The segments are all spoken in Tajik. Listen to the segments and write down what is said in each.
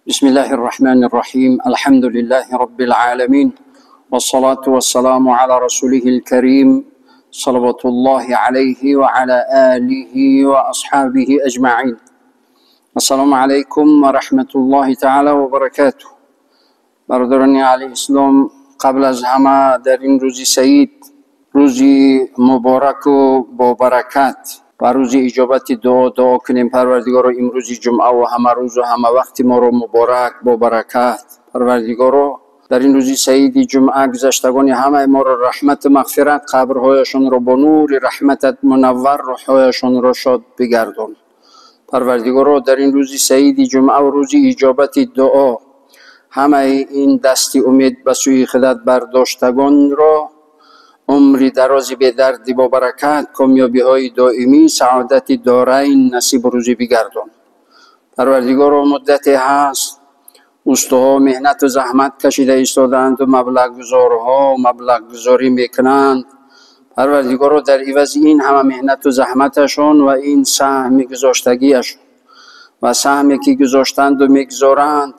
بسم الله الرحمن الرحيم. الحمد لله رب العالمين، والصلاة والسلام على رسوله الكريم صلوات الله عليه وعلى آله وأصحابه أجمعين. السلام عليكم ورحمة الله تعالى وبركاته. برادران علی اسلام، قبل از همه در این روز سعید، روزی مبارک و با برکت و روز اجابت دعا، دعا کنیم پروردگار امروز جمعه و همه روز و همه وقت ما رو مبارک با برکت. پروردگار در این روز سعید جمعه گذشتگان همه ما رو رحمت و مغفرت، قبرهایشان رو با نور رحمتت منور، روحهایشان رو شاد بگردان. پروردگار در این روز سعید جمعه و روز اجابت دعا همه این دست امید به سوی خودت برداشتگان را عمری درازی به دردی با برکت، کامیابی های دائمی، سعادت دارین نصیب روزی بگردان. پروردگار مدت هست اوستاها مهنت و زحمت کشیده ایستادند و مبلغ گذارها مبلغ گذاری میکنند. پروردگار در عوض این همه مهنت و زحمتشان و این سهم گذاشتگیشان و سهمی که گذاشتند و میگذارند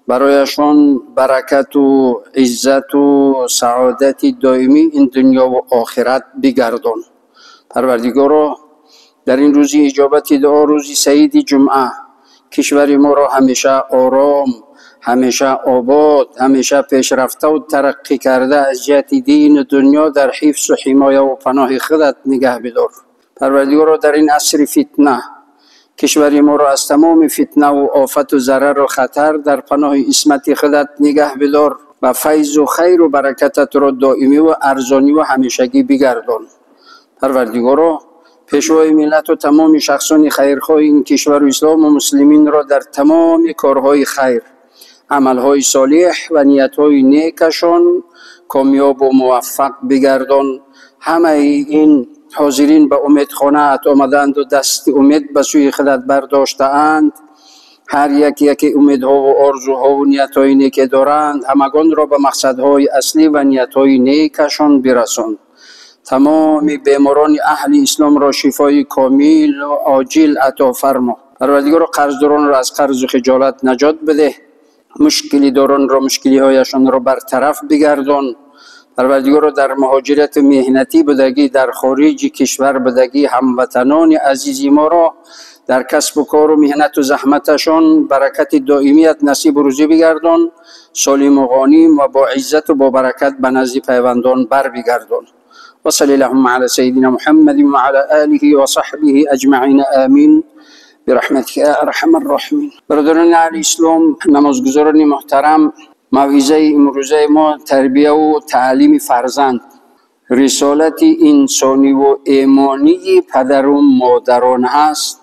برایشان برکت و عزت و سعادت دائمی این دنیا و آخرت بگردان. پروردگارا در این روزی اجابت دعا، روزی سعید جمعه، کشور ما را همیشه آرام، همیشه آباد، همیشه پیشرفته و ترقی کرده از جهت دین و دنیا در حفظ و حمایه و پناه خودت نگه بدار. پروردگارا در این عصر فتنه کشور ما را از تمام فتنه و آفت و ضرر و خطر در پناه عصمت خودت نگه بدار و فیض و خیر و برکتت را دائمی و ارزانی و همیشگی بگردان. پروردگارا پیشوای ملت و تمام شخصان خیرخواه این کشور و اسلام و مسلمین را در تمام کارهای خیر، عملهای صالح و نیتهای نیکشان کامیاب و موفق بگردان. همه این حاضرین به امید خانه آمدند و دست امید به سوی خودت برداشته اند. هر یک یک امیدها و آرزوها و نیتهای نیک دارند، همگان را به مقصدهای اصلی و نیتهای نیکشان برسان. تمام بیماران اهل اسلام را شفای کامل و عاجل عطا فرما. پروردگار قرضداران را از قرض و خجالت نجات بده، مشکلی داران را مشکلی هایشان را برطرف بگردان. پروردگار در مهاجرت مهنتی بودگی، در خارج کشور بودگی، هموطنان عزیز ما را در کسب و کار و مهنت و زحمتشان برکت دائمیت نصیب و روزی بگردان. سالم و غانم و با عزت و با برکت به نزد پیوندان بر بگردان. و صلی اللهم علی سیدنا محمد و علی آله و صحبه اجمعین، آمین برحمتک یا ارحم الراحمین. برادران اهل اسلام، نمازگزاران محترم، موعظه امروزه ما تربیه و تعلیم فرزند، رسالت انسانی و ایمانی پدر و مادران هست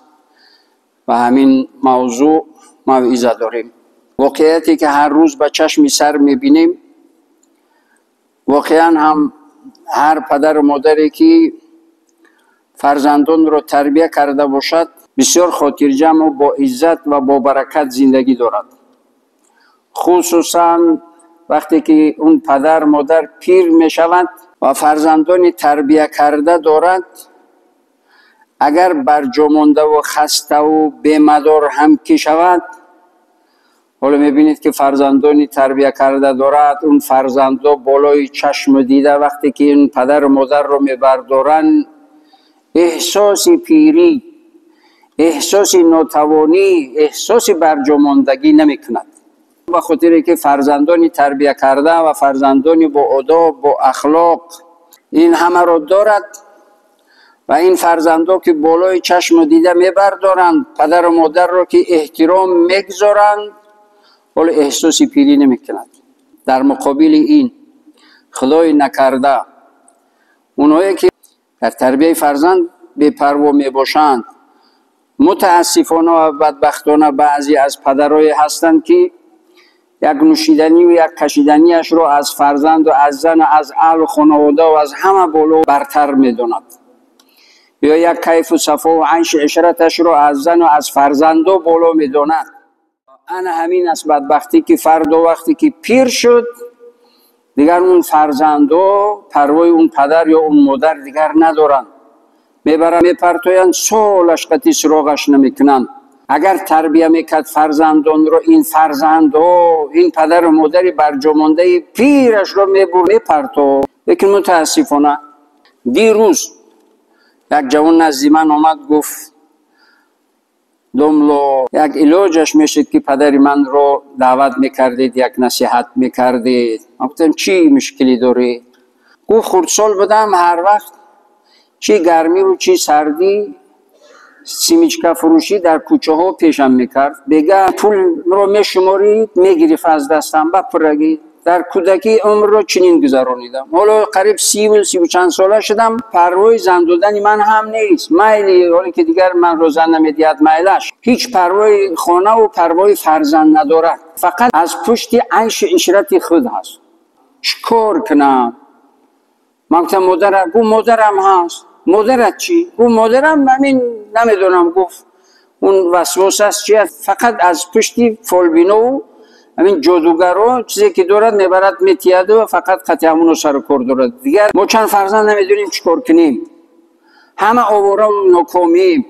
و همین موضوع موعظه داریم. واقعیتی که هر روز به چشم سر میبینیم، واقعا هم هر پدر و مادری که فرزندان را تربیه کرده باشد بسیار خاطر جمع و با عزت و با برکت زندگی دارد. خصوصا وقتی که اون پدر مادر پیر می شود و فرزندان تربیه کرده دارد، اگر برجا مانده و خسته و بیمدار هم که شود، حالا میبینید که فرزندانی تربیه کرده دارد، اون فرزندا بالای چشم دیده وقتی که این پدر و مادر رو میبردارن، احساس پیری، احساس ناتوانی، احساس برجا ماندگی نمیکند. به خاطر که فرزندانی تربیه کرده و فرزندانی با آداب، با اخلاق، این همه را دارد و این فرزندا که بالای چشم دیده میبردارند، پدر و مادر را که احترام میگذارند، حالا احساس پیری نمیکند. در مقابل این خدای نکرده اونایی که در تربیه فرزند بی‌پروا میباشند، متاسفانه و بدبختانه بعضی از پدرای هستند که یک نوشیدنی و یک کشیدنیش رو از فرزند و از زن و از اهل و خانواده و از همه بالا برتر میداند، یا یک کیف و صفا و عیش عشرتش رو از زن و از فرزند و بالا میداند. انا همین است بدبختی که فردا وقتی که پیر شد دیگر اون فرزندو پروای اون پدر یا اون مادر دیگر ندارند، میبرن میپرتویند، سالش قطعی سراغش نمیکنند. Агар тарбия мекард фарзандонро, ин фарзандо, ин падару модари барҷомондаи пирашро мебурд, мепартофт. Лекин мутаассифона дирӯз як ҷавон назди ман омад, гуфт: домло, як илоҷаш мешид, ки падари манро даъват мекардед, як насиҳат мекардед. Ман гуфтам: чӣ мушкилӣ дорӣ? Гуфт: хурдсол будам, ҳар вақт чӣ гармиву чӣ сардӣ семечка фурӯшӣ дар кӯчаҳо пешам мекард. Бега пулро мешуморид, мегирифт аз дастам ба пуррагӣ. Дар кӯдакӣ умрро чунин гузаронидам. Ҳоло қариб 30-у чанд сола шудам, парвои зан додани ман ҳам нест. Майли, ҳоле ки дигар манро зан намедиҳад, майлаш. Ҳеҷ парвои хонаву парвои фарзанд надорад. Фақат аз пушти айшу ишрати худ ҳаст. Чӣ кор кунам? Ман гуфтам: модарам. Гуфт: модарам ҳаст. Модарат чӣ? Гуфт: модарам ҳамин намедонам, гуфт, он васвос аст, чи аст, фақат аз пушти фолбинову ҳамин ҷодугаро чизе ки дорад, мебарад, метиҳаду фақат қати ҳамуно сару кор дорад. Дигар мо чанд фарзанд намедонем чӣ кор кунем, ҳама оворау нокомием.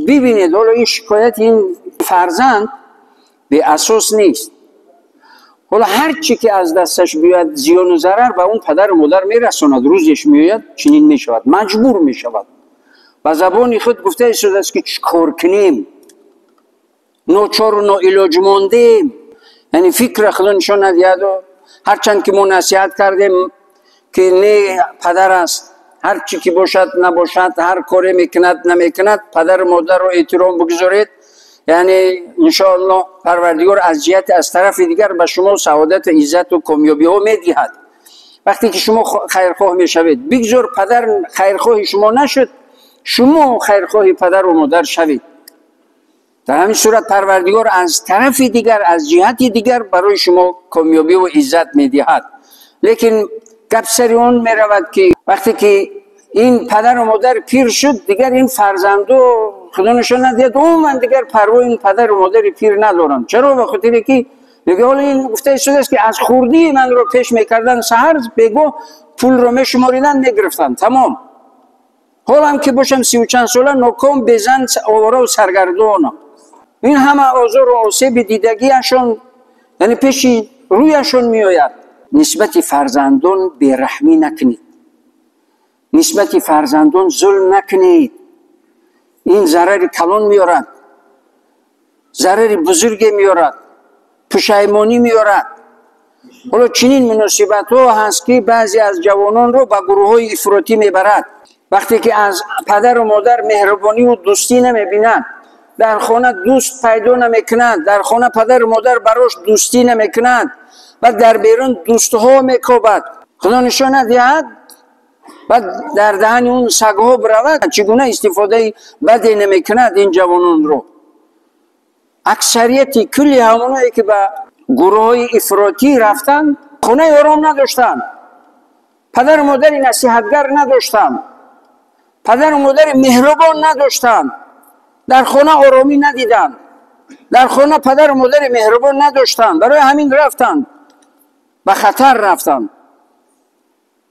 Бибинед, ҳоло ин шикояти ин фарзанд беасос нест. Ҳоло ҳар чӣ ки аз дасташ биёяд, зиёну зарар ба он падару модар мерасонад. Рӯзеш меояд, чунин мешавад, маҷбур мешавад. Ба забони худ гуфта истодааст, ки чӣ кор кунем, ночору ноилоҷ мондем. Яъне фикра худо нишон надиҳаду ҳарчанд ки мо насиҳат кардем, ки не, падар аст, ҳар чӣ ки бошад набошад, ҳар коре мекунад намекунад, падару модарро эҳтиром бигузоред. Яъне иншоаллоҳ Парвардигор аз ҷиҳати аз тарафи дигар ба шумо саодату иззату комёбиҳо медиҳад, вақте ки шумо хайрхоҳ мешавед. Бигзор падар хайрхоҳи шумо нашуд, шумо хайрхоҳи падару модар шавед. Дар ҳамин сурат Парвардигор аз тарафи дигар, аз ҷиҳати дигар барои шумо комёбиву иззат медиҳад. Лекин гап сари он меравад, ки вақте ки ин падару модар пир шуд, дигар ин фарзандо, худо нишон надиҳад, умуман дигар парвои ин падару модари пир надоранд. Чаро? Ба хотире ки мега, ҳоло ин гуфта истодааст, ки аз хурдии манро пеш мекарданд, саҳар бегоҳ пулро мешумориданд, мегирифтанд, тамом. Ҳолам ки бошам 30 чанд сола, ноком, безан, оворау саргардонам. Ин ҳама озору осеби дидагиашон, яъне пеши рӯяшон меояд. Нисбати фарзандон бераҳмӣ накунед, нисбати фарзандон зулм накунед. Ин зарари калон меорад, зарари бузурге меорад, пушаймонӣ меорад. Ҳоло чунин муносибатҳо ҳаст, ки баъзе аз ҷавононро ба гурӯҳҳои ифротӣ мебарад. Вақте ки аз падару модар меҳрубониву дӯстӣ намебинад, дар хона дӯст пайдо намекунад, дар хона падару модар барош дӯстӣ намекунад ва дар берун дӯстҳо мекобад, худо нишон надиҳад, баъд дар даҳани он сагҳо биравад, чӣ гуна истифодаи баде намекунад ин ҷавононро. Аксарияти кулли ҳамоное ки ба гурӯҳҳои ифротӣ рафтанд, хонаи ором надоштанд, падару модари насиҳатгар надоштанд, падару модари меҳрубон надоштанд, дар хона оромӣ надиданд, дар хона падару модари меҳрубон надоштанд. Барои ҳамин рафтанд, ба хатар рафтанд,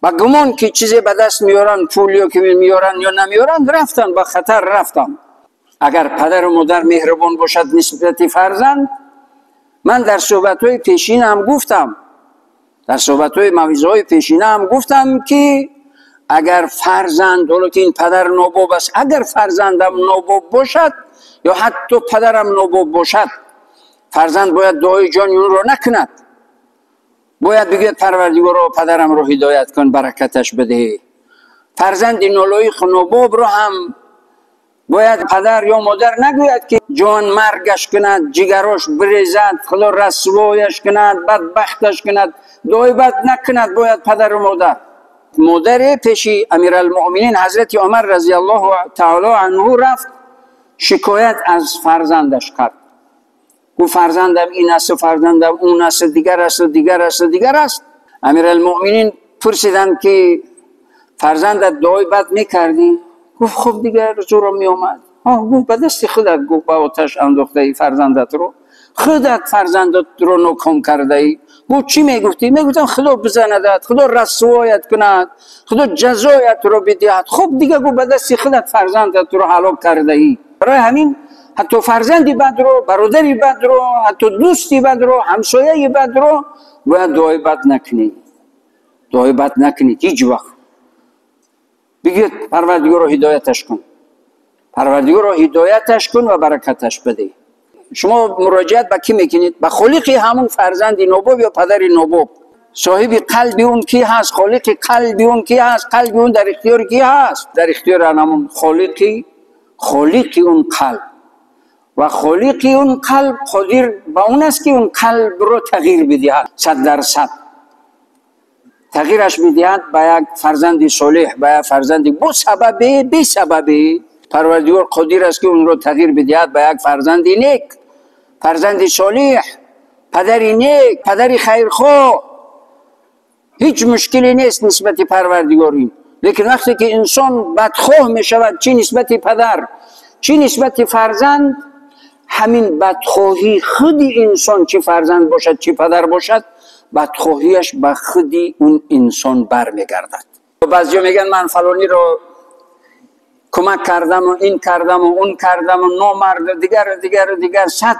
ба гумон ки чизе ба даст меоранд, пул ё ки меоранд ё намеоранд, рафтанд, ба хатар рафтанд. Агар падару модар меҳрубон бошад нисбати фарзанд, ман дар суҳбатҳои пешинаам гуфтам, дар суҳбатҳои мавъизаҳои пешинаам гуфтам, ки агар фарзанд, ҳоло ки ин падар нобоб аст, агар фарзандам нобоб бошад ё ҳатто падарам нобоб бошад, фарзанд бояд дуои ҷони онро накунад, бояд бигӯяд: Парвардигоро, падарамро ҳидоят кун, баракаташ бидеҳ. Фарзанди нолоиқу нобобро ҳам бояд падар ё модар нагӯяд, ки ҷон маргаш кунад, ҷигарош бирезад, худо расвояш кунад, бадбахташ кунад. Дуои бад накунад бояд падару модар. Модаре пеши Амиралмуъминин ҳазрати Умар разиаллоҳу таоло анҳу рафт, шикоят аз фарзандаш кард. Гуфт: фарзандам ин асту фарзандам он асту дигар асту дигар асту дигар аст. Амиралмуъминин пурсиданд, ки фарзандат дуои бад мекардӣ? Гуфт: хуб, дигар зӯрам меомад. Гуфт: ба дасти худат, гуфт, ба оташ андохтаи фарзандатро, худат фарзандатро ноком кардаӣ. Гуфт: чӣ мегуфтӣ? Мегуфтам: худо бизанадат, худо расвоят кунад, худо ҷазоятро бидиҳад. Хуб, дига, гуфт, ба дасти худат фарзандатро ҳалок кардаӣ. Барои ҳамин ҳатто фарзанди бад ро, бародари бад ро, ҳатто дӯсти бад ро, ҳамсояи бад ро бояд дуои бад накунед. Дуои бад накунед ҳеҷ вақт. Бигӯед Парвардигоро ҳидояташ кун, Парвардигоро ҳидояташ кун ва баракаташ бده. Шумо муроҷиат ба кӣ мекунед? Ба холиқи ҳамун фарзанди нобоб ё падари нобоб. Соҳиби қалби он ки ҳаст? Холиқи қалби он ки ҳаст? Қалби он дар ихтиёри ки ҳаст? Дар ихтиёри ҳамун холиқи он қалб. Ва холиқи он қалб қодир ба он аст, ки он қалбро тағйир бидиҳад 100%. Тағйираш медиҳад ба як фарзанди солеҳ, ба як фарзанди бо сабабе, бесабабе. Парвардигор қодир аст, ки онро тағйир бидиҳад ба як фарзанди нек, фарзанди солеҳ, падари нек, падари хайрхоҳ. Ҳеҷ мушкиле нест нисбати Парвардигор ин. Лекин вақте ки инсон бадхоҳ мешавад, чӣ нисбати падар, чӣ нисбати фарзанд, ҳамин бадхоҳии худи инсон, чӣ фарзанд бошад, чӣ падар бошад, бадхоҳиаш ба худи он инсон бармегардад. Баъзеҳо мегӯянд ман фалониро кӯмак кардаму ин кардаму он кардаму номарду дигару дигару дигар, сад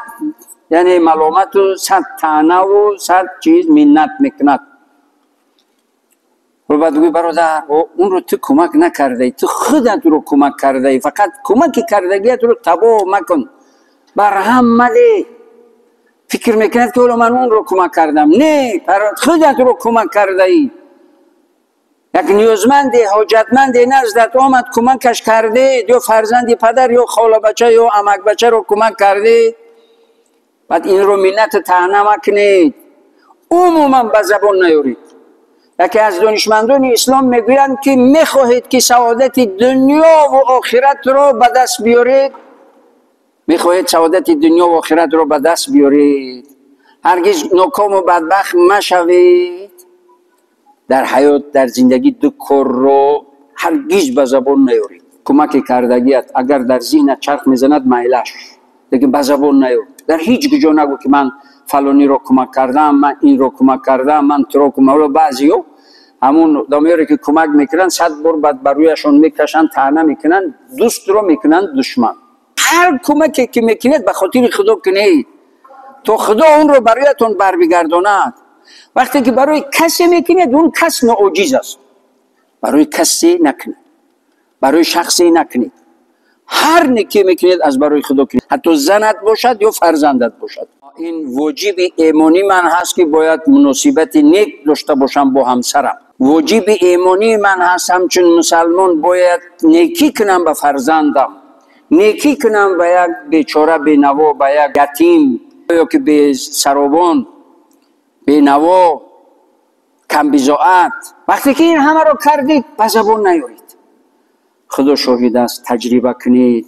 яъне маломату сад таънаву сад чиз миннат мекунад. Ва баъд гӯй бародар, онро ту кӯмак накардаӣ, ту худат ро кӯмак кардаӣ, фақат кӯмаки кардагиятро табоҳ макун, барҳам мале. Фикр мекунад, ки ҳоло ман онро кӯмак кардам. Не, худатро кӯмак кардаӣ. Як ниёзманде, ҳоҷатманде наздат омад, кӯмакаш кардед, ё фарзанди падар, ё холабача, ё амакбачаро кӯмак кардед. Баъд инро миннату таъна макунед, умуман ба забон наёред. Яке аз донишмандони ислом мегӯянд, ки мехоҳед, ки саодати дунёву охиратро ба даст биёред, мехоҳед саодати дунёву охиратро ба даст биёред, ҳаргиз нокому бадбахт машавед. Дар ҳаёт, дар зиндагӣ ду корро ҳаргиз ба забон наёред. Кӯмаки кардагият агар дар зиҳнат чарх мезанад, майлаш, лекин ба забон наёр. Дар ҳеҷ куҷо нагӯ, ки ман фалониро кӯмак кардам, ман инро кӯмак кардам, ман туро кӯмак. Баъзеҳо ҳамун одамоеро, ки кӯмак мекунанд, сад бор баъд ба рӯяшон мекашанд, таъна мекунанд, дӯстро мекунанд душман. Ҳар кӯмаке ки мекунед, ба хотири Худо кунед, то Худо онро бароятон барбигардонад. Вақте ки барои касе мекунед, он кас ноочиз аст. Барои касе накунед, барои шахсе накунед. Ҳар неке мекунед, аз барои Худо кунед, ҳатто занат бошад ё фарзандат бошад. Ин воҷиби эмонии ман ҳаст, ки бояд муносибати нек дошта бошам бо ҳамсарам. Воҷиби эмонии ман ҳаст, ҳамчун мусалмон бояд некӣ кунам ба фарзандам, некӣ кунам ба як бечора бенаво, ба як ятим ё ки бесаробон, бенаво, камбизоат. Вақте ки ин ҳамаро кардед, ба забон наёред. Худо шоҳид аст, таҷриба кунед.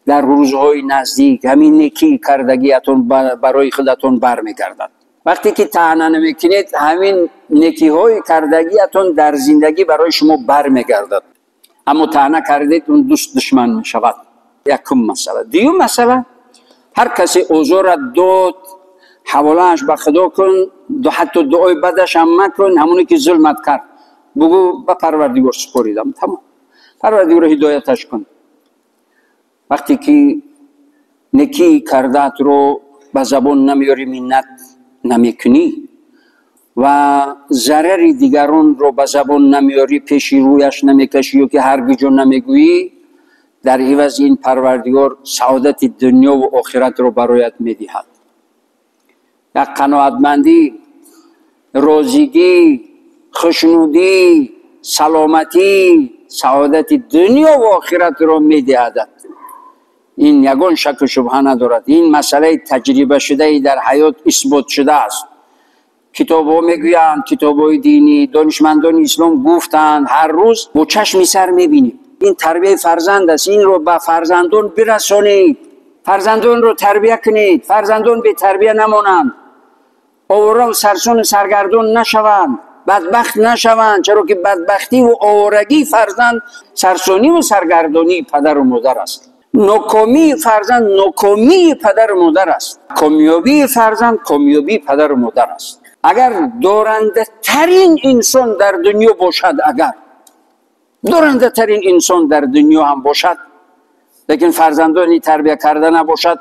Дар рӯзҳои наздик ҳамин некӣ кардагиятон барои худатон бармегардад. Вақте ки таъна намекунед, ҳамин некиҳои кардагиятон дар зиндагӣ барои шумо бармегардад. Аммо таъна кардед, он дӯст душман мешавад. Якум масъала. Дуюм масъала, ҳар касе озорат дод, ҳаволааш ба Худо кун, ҳатто дуои бадаш ҳам макун. Ҳамоне ки зулмат кард, бугӯ ба Парвардигор супоридам, тамом, Парвардигоро ҳидояташ кун. Вақте ки некӣ кардаатро ба забон намеёрӣ, миннат намекунӣ ва зарари дигаронро ба забон намеёрӣ, пеши рӯяш намекашӣ ё ки ҳар куҷо намегӯӣ, дар ивази ин Парвардигор саодати дунёву охиратро бароят медиҳад. Як қаноатмандӣ, розигӣ, хушнудӣ, саломатӣ, саодати дунёву охиратро медиҳадат. Ин ягон шаку шубҳа надорад. Ин масъалаи таҷрибашудаи дар ҳаёт исбот шудааст. Китобҳо мегӯянд, китобҳои динӣ, донишмандони ислом гуфтанд, ҳар рӯз бо чашми сар мебинем. Ин тарбияи фарзанд аст, инро ба фарзандон бирасонед, фарзандонро тарбия кунед, фарзандон бетарбия намонанд, овора сарсону саргардон нашаванд, бадбахт нашаванд, чаро ки бадбахтиву оворагии фарзанд сарсониву саргардонии падару модар аст. Нокомии фарзанд нокомии падару модар аст, комёбии фарзанд комёбии падару модар аст. Агар дорандатарин инсон дар дунё бошад, агар дорандатарин инсон дар дунё ҳам бошад, Лекин фарзандони тарбия карда набошад,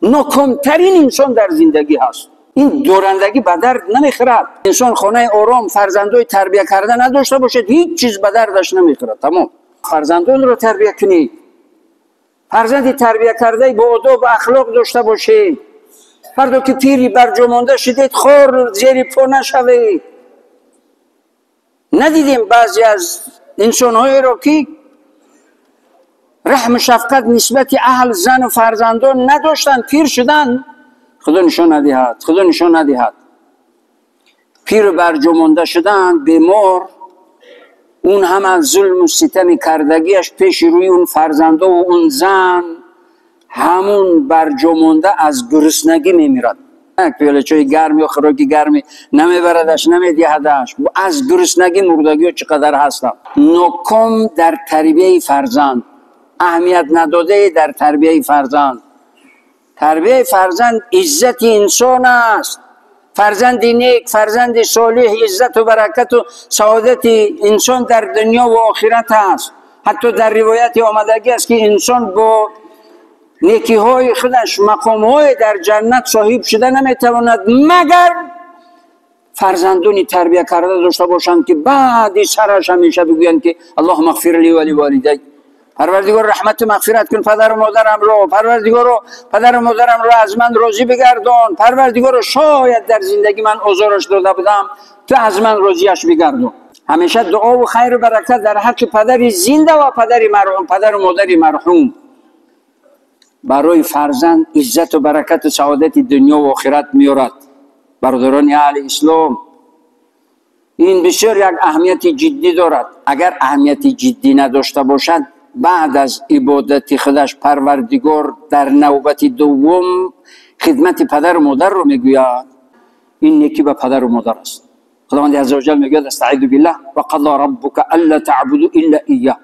нокомтарин инсон дар зиндагӣ ҳаст. Ин дорандагӣ ба дард намехӯрад. Инсон хонаи ором, фарзандои тарбия карда надошта бошад, ҳеҷ чиз ба дардаш намехӯрад. Тамом. Фарзандонро тарбия кунед. Фарзанди тарбия кардаи бо одоб ахлоқ дошта бошед. Фардо ки пири барҷо монда шудед, хор зери по нашавед. Надидем баъзе аз инсонҳоеро ки раҳму шафқат нисбати аҳл, зану фарзандон надоштанд, пир шуданд. Худо нишон надиҳад, Худо нишон надиҳад. Пир барҷо монда шуданд, бемор, он ҳама зулму ситами кардагиаш пеши рӯи он фарзандову он зан, ҳамун барҷо монда аз гуруснагӣ мемирад. Як пиёла чойи гарм ё хӯроки гарми намебарадаш, намедиҳадаш. Аз гуруснагӣ мурдагиҳо чӣ қадар ҳастанд. Ноком дар тарбияи фарзанд, аҳамият надодае дар тарбияи фарзанд. Тарбияи фарзанд иззати инсон аст. Фарзанди нек, фарзанди солиҳ иззату баракату саодати инсон дар дунё ва охират аст. Ҳатто дар ривояти омадагӣ аст ки инсон бо некиҳои худаш мақомҳое дар ҷаннат соҳиб шуда наметавонад, магар фарзандони тарбия карда дошта бошанд ки баъди сараш ҳамеша бигӯянд ки аллоҳума ғфир ли ва ливолидай. Парвардигор раҳмату мағфират кун падару модарамро, Парвардигоро падару модарамро аз ман розӣ бигардон, Парвардигоро шояд дар зиндагӣ ман озораш дода будам, ту аз ман розиаш бигардон. Ҳамеша дуову хайру баракат дар ҳаққи падари зинда ва падари марҳум, падару модари марҳум. Барои фарзанд иззату баракату саодати дунё ва охират меорад. Бародарони аҳли ислом, ин бисёр як аҳамияти ҷиддӣ дорад. Агар аҳамияти ҷиддӣ надошта бошад, баъд аз ибодати худаш Парвардигор дар навбати дуввум хидмати падару модарро мегӯяд. Ин некӣ ба падару модар аст. Худованди азза ваҷал мегӯяд: астаизу биллаҳ ва қазо раббука алла таъбуду илла ияҳ.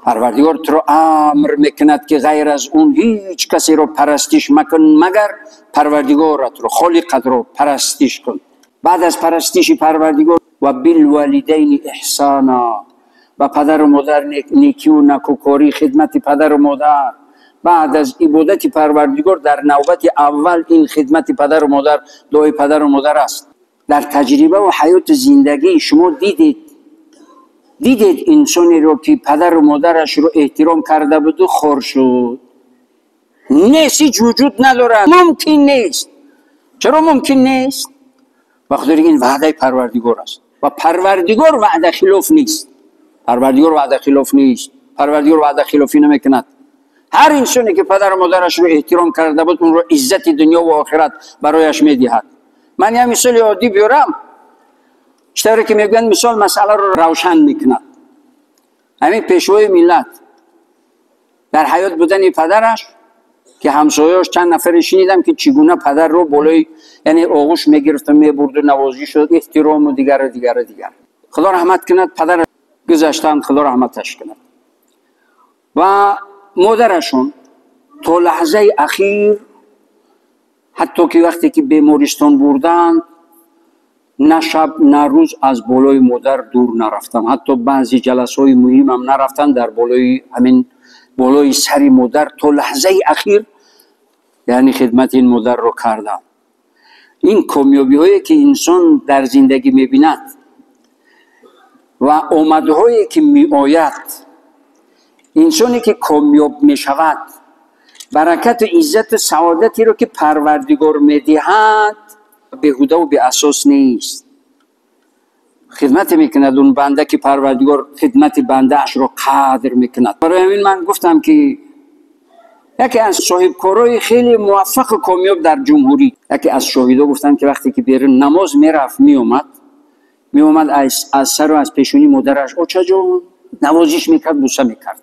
Парвардигор туро амр мекунад ки ғайр аз он ҳеҷ касеро парастиш макун, магар Парвардигоратро, Холиқатро парастиш кун. Баъд аз парастиши Парвардигор ва билвалидайни эҳсона, ба падару модар некиву накӯкорӣ, хидмати падару модар. Баъд аз ибодати Парвардигор дар навбати аввал ин хидмати падару модар, дуои падару модар аст. Дар таҷрибаву ҳаёту зиндагии шумо дидед инсонеро ки падару модарашро эҳтиром карда буду хор шуд? Нест, ҳеҷ вуҷуд надорад, мумкин нест. Чаро мумкин нест? Ба хотири ин ваъдаи Парвардигор аст ва Парвардигор ваъда хилоф нест. Парвардигор ваъда хилоф нест. Парвардигор ваъда хилофӣ намекунад. Ҳар инсоне ки падару модарашро эҳтиром карда буд, онро иззати дунё ва охират барояш медиҳад. Ман як мисоли оддӣ биёрам, чӣ тавре ки мегӯянд, мисол масъаларо равшан мекунад. Ҳамин пешвои миллат дар ҳаёт будани падараш ки ҳамсояш чанд нафаре шунидам ки чӣ гуна падарро болои, яъне оғӯш мегирифту мебурду, навозӣ шуд, эҳтирому дигару дигару дигар. Худо раҳмат кунад, падар гузаштанд, Худо раҳматаш кунад. Ва модарашон то лаҳзаи ахир, ҳатто ки вақте ки бемористон бурданд, на шаб на рӯз аз болои модар дур нарафтанд. Ҳатто баъзе ҷаласҳои муҳимам нарафтанд, дар болои ҳамин болои сари модар то лаҳзаи ахир, яъне хидмати ин модарро карданд. Ин комёбиҳое ки инсон дар зиндагӣ мебинад ва омадҳое ки меояд, инсоне ки комёб мешавад, баракату иззату саодатеро ки Парвардигор медиҳад, беҳудаву беасос нест. Хидмате мекунад он банда ки Парвардигор хидмати бандаашро қадр мекунад. Барои ҳамин ман гуфтам ки яке аз соҳибкорои хеле муваффақу комёб дар ҷумҳурӣ, яке аз шоҳидо гуфтанд ки вақте ки берун намоз мерафт, меомад аз сару аз пешонии модараш очаҷон навозиш мекард, буса мекард.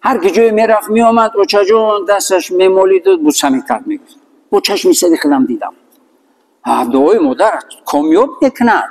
Ҳар ки ҷое мерафт, меомад, очаҷон дасташ мемолиду буса мекард, мегуфт бо чашми сари худам дидам. Дуои модар комёб мекунад.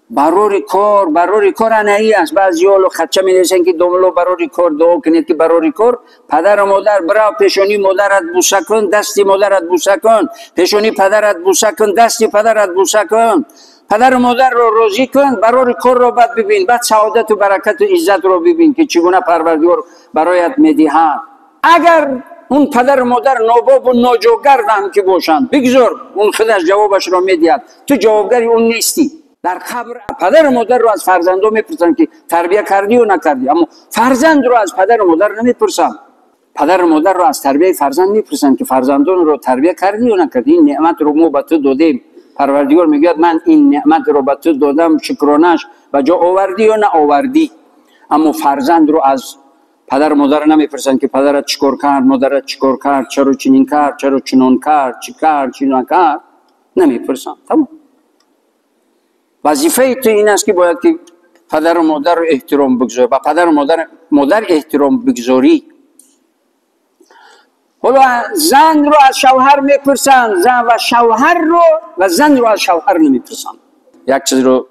Барори кор, барори кор анаи аст. Баъзеҳо хатча менависанд ки домло барори кор дуо кунед ки барори кор. Падару модар, бирав пешонии модарат буса кун, дасти модарат буса кун, пешонии падарат буса кун, дасти падарат буса кун. پدر و مادر رو راضی کن، برای کار رو بعد ببین، بعد سعادت و برکت و عزت رو ببین که چگونه پروردگار برایت میدهد. اگر اون پدر و مادر ناباب و ناجوگرد هم که باشند، بگذار اون خودش جوابش رو میدهد، تو جوابگری اون نیستی. در قبر پدر و مادر رو از فرزندان میپرسن که تربیه کردی و نکردی، اما فرزند رو از پدر و مادر نمیپرسن. پدر و مادر رو از تربیه فرزند میپرسن که فرزندان رو تربیه کردی و نکردی. این نعمت رو ما به تو دادیم، پروردگار میگوید من این نعمت رو به تو دادم، شکرانش به جا آوردی یا نه آوردی. اما فرزند رو از پدر و مادر نمیپرسن که پدرت چیکار کرد، مادرت چیکار کرد، چرا چنین کرد، چرا چنان کرد، چی کرد، چی نکرد، نمیپرسن. تمام. وظیفه تو این است که باید که پدر و مادر رو احترام بگذاری، با پدر و مادر احترام بگذاری. حالا زن رو از شوهر میپرسن، زن و شوهر رو و زن رو از شوهر نمیپرسن. یک چیز رو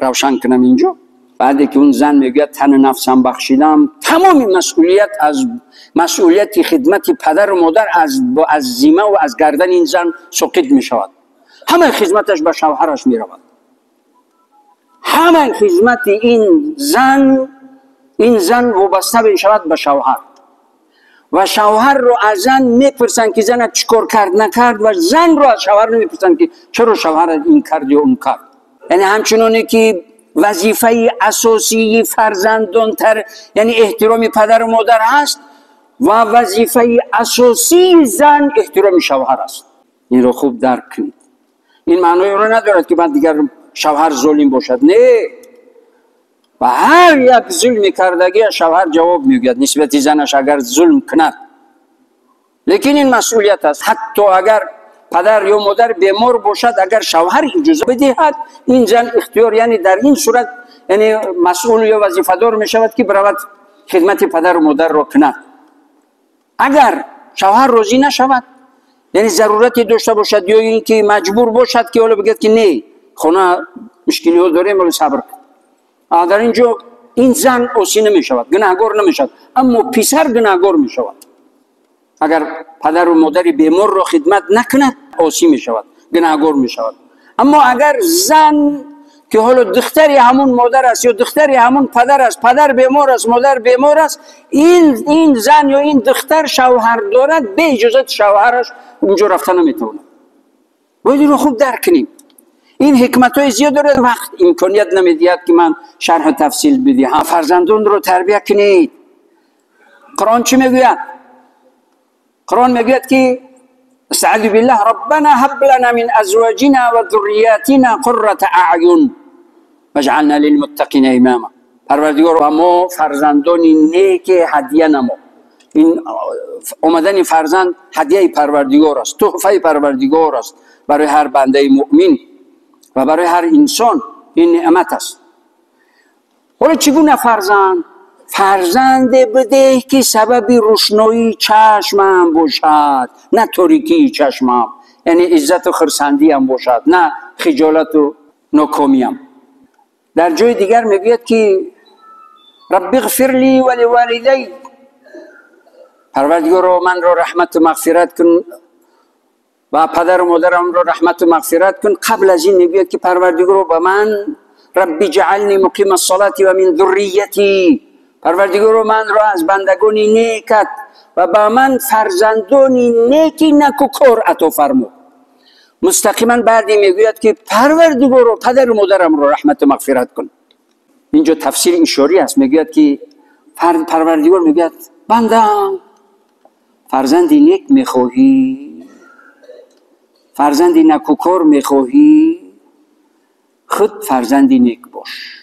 روشن کنم اینجا. بعد که اون زن میگه تن نفسم بخشیدم، تمام مسئولیت از مسئولیت خدمت پدر و مادر از ذمه و از گردن این زن سقط میشود. همه خدمتش به شوهرش میرود. همه خدمت این زن وابسته میشود به شوهر. و شوهر رو از زن میپرسن که زنت چیکار کرد نکرد، و زن رو از شوهر نمیپرسن که چرا شوهرت این کرد یا اون کرد. یعنی همچنانی که وظیفه اساسی فرزندان تر یعنی احترام پدر و مادر هست، و وظیفه اساسی زن احترام شوهر است. این رو خوب درک کنید. این معنای رو ندارد که بعد دیگر شوهر ظالم باشد، نه. و هر یک ظلم کردگی شوهر جواب میگوید نسبت زنش اگر ظلم کند. لیکن این مسئولیت است. حتی اگر پدر یا مادر بیمار باشد، اگر شوهر اجازه بدهد، این زن اختیار، یعنی در این صورت یعنی مسئول یا وظیفه‌دار میشود که برود خدمت پدر و مادر را کند. اگر شوهر راضی نشود، یعنی ضرورتی داشته باشد یا اینکه مجبور باشد که حالا بگه که نه خانه مشکلی ها داریم ولی صبر کن، در اینجا این زن عاصی نمیشود، گناهگار نمیشود، اما پسر گناهگار میشود. اگر پدر و مادر بیمار را خدمت نکند عاصی میشود، گناهگار میشود. اما اگر زن که حالا دختری همون مادر است یا دختری همون پدر است، پدر بیمار است، مادر بیمار است، این زن یا این دختر شوهر دارد، به اجازت شوهرش اونجا رفته نمیتواند. باید این رو خوب درک کنیم. این حکمت های زیاد داره، وقت امکانیت نمیدهد که من شرح و تفصیل بدهم. فرزندان رو تربیت کنید. قرآن چی میگوید؟ قرآن میگوید که استعاذ بالله ربنا هب لنا من ازواجنا وذرياتنا قرة اعین واجعلنا للمتقین اماما. پروردگار ما فرزندان نیک هدیه نما. این آمدن فرزند هدیه پروردگار است، تحفه پروردگار است برای هر بنده مؤمن و برای هر انسان. این نعمت است. حالا چگونه فرزند؟ فرزند بده که سبب روشنایی چشمم باشد، نه تاریکی چشمم، یعنی عزت و خرسندی هم باشد، نه خجالت و ناکامیم. در جای دیگر میگوید که رب اغفر لی و لوالدی، پروردگارا من را رحمت و مغفرت کن و پدر و مادرم را رحمت و مغفرت کن. قبل از این میگوید که پروردگارا به من رب اجعلنی مقیم الصلاة و من ذریتی، پروردگارا من را از بندگان نیکت و به من فرزندان نیکی نکوکار عطا فرمو. مستقیما بعدی میگوید که پروردگارا پدر و مادرم را رحمت و مغفرت کن. اینجا تفسیر اشاری است. میگوید که پروردگار میگوید بندم فرزندی نیک میخواهی، فرزندی نکوکار میخواهی، خود فرزندی نیک باش،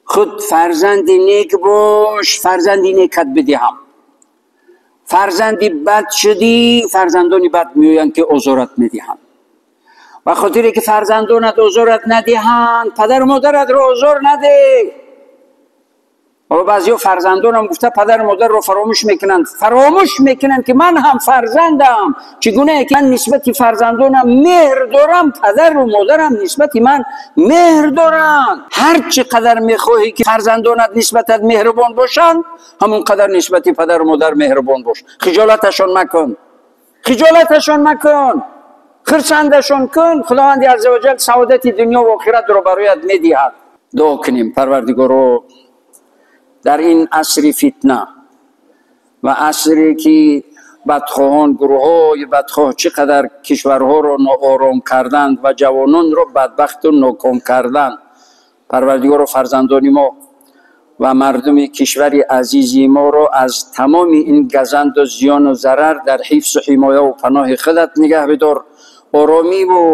خود فرزندی نیک باش، فرزندی نیکت بدهم. فرزندی بد شدی، فرزندانی بد میویند که آزارت میدهند. و خاطری که فرزندانت آزارت ندهند، پدر و مادرت را آزار نده. حالا بعضی فرزندان هم گفته پدر و مادر رو فراموش میکنند، فراموش میکنند که من هم فرزندم. چگونه که من نسبت فرزندانم مهر دارم، پدر و مادرم نسبت من مهر دارند. هر چقدر میخواهی که فرزندانت نسبتت مهربان باشند، همون قدر نسبت پدر و مادر مهربان باش. خجالتشان مکن، خجالتشان مکن. Хурсандашон кун, Худованди азза ва ҷал саодати дунё ва охиратро бароят медиҳад. Дуо кунем: Парвардигоро, дар ин асри фитна ва асре ки бадхоҳон, гурӯҳҳои бадхоҳ чӣ қадар кишварҳоро ноором карданд ва ҷавононро бадбахту ноком карданд, Парвардигоро, фарзандони мо ва мардуми кишвари азизи моро аз тамоми ин газанду зиёну зарар дар ҳифзу ҳимояву паноҳи худат нигаҳ бидор. Оромиву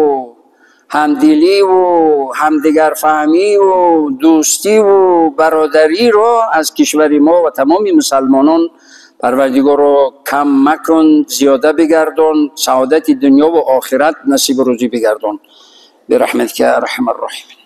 ҳамдиливу ҳамдигарфаҳмиву дӯстиву бародариро аз кишвари мо ва тамоми мусалмонон, Парвардигоро, кам макун, зиёда бигардон, саодати дунё ва охират насибу рӯзӣ бигардон. Бирахматика арҳамар роҳимин.